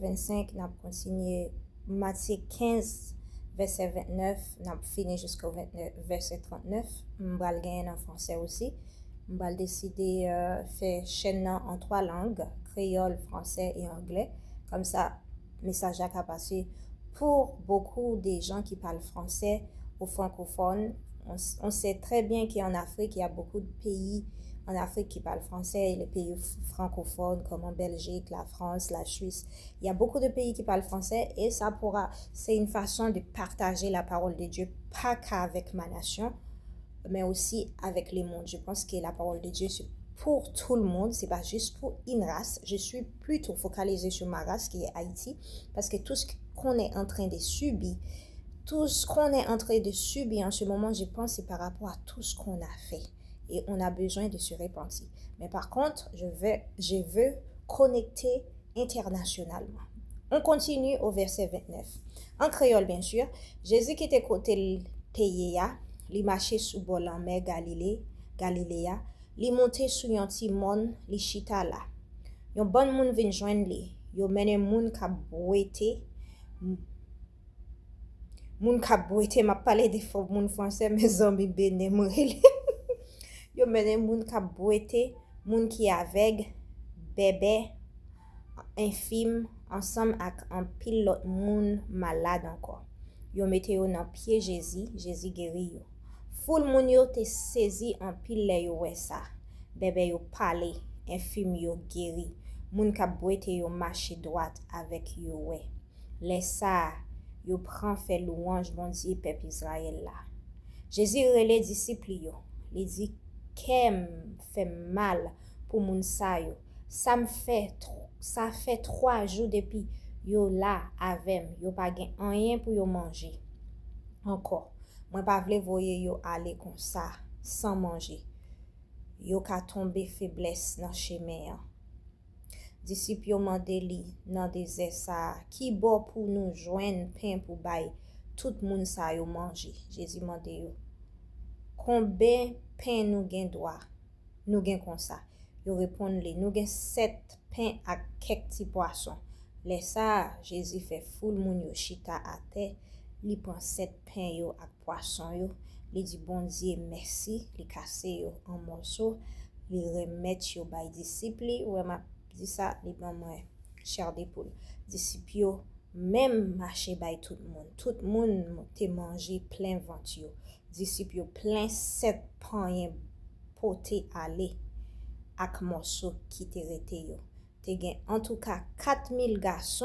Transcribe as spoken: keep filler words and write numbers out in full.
vennsenk, n ap kontinye Matye kenz, vèsè vennèf, n ap fini jiska vennèf, vèsè trannèf. M pral genyen an fransè osi. M pral deside euh, fè chèn nan an twa lang, kreyòl, fransè e anglè. Kòmsa, mesaj la ka pase. Pour beaucoup de gens qui parlent français aux francophones, on, on sait très bien qu'en Afrique, il y a beaucoup de pays en Afrique qui parlent français, et les pays francophones comme en Belgique, la France, la Suisse, il y a beaucoup de pays qui parlent français et ça pourra, c'est une façon de partager la parole de Dieu, pas qu'avec ma nation, mais aussi avec le monde. Je pense que la parole de Dieu, c'est pour tout le monde, c'est pas juste pour une race. Je suis plutôt focalisée sur ma race qui est Haïti, parce que tout ce qu'on est en train de subir, tout ce qu'on est en train de subir en ce moment, je pense, c'est par rapport à tout ce qu'on a fait. Et on a besoin de se repentir. Mais par contre, je veux, je veux connecter internationalement. On continue au verset vingt-neuf. En créole, bien sûr, Jésus kite kote l te ye a, li mache sou bò lanmè Galile, Galile a, li monte sou yon ti mòn, li chita la. Yon bann moun vin jwenn li. Yo mennen moun k ap bwete, moun k ap bwete, m ap pale de fo- moun fransè, mezanmi, Benin m rele. Yo mennen moun k ap bwete, moun ki avèg, bèbè, enfim, ansanm ak anpil lòt moun malad ankò. Yo mete yo nan pye Jezi, Jezi geri yo. Foul moun yo te sezi anpil lè yo wè sa. Bèbè yo pale, enfim yo geri. Moun k ap bwete yo mache dwat avèk yo wè. Lè sa a, yo pran fè lwanj Bondye pèp Izrayèl la. Jezi rele disip li yo. Li di, kè m fè m mal pou moun sa yo. Sa m fè, sa fè twa jou depi yo la avè m, yo pa gen anyen pou yo manje ankò. Mwen pa vle voye yo ale konsa, san manje. Yo ka tonbe feblès nan chemen an. Disip yo mande li nan dezè sa a, ki bò pou nou jwenn pen pou bay tout moun sa yo manje? Jezi mande yo, konben pen nou gen dwa, nou gen konsa? Yo reponn li, nou gen sèt pen ak kèk ti pwason. Lè sa a, Jezi fè foul moun yo chita atè, li pran sèt pen yo ak pwason yo, li di Bondye mèsi, li kase yo an mòso, li remèt yo bay disip li. Ou wè m ap di sa, li ban mwen chè de poul. Disip yo menm mache bay tout moun. Tout moun te manje plen vant yo. Disip yo plen sèt panyen pote ale ak mòso ki te rete yo. Te gen antouka kat mil gason.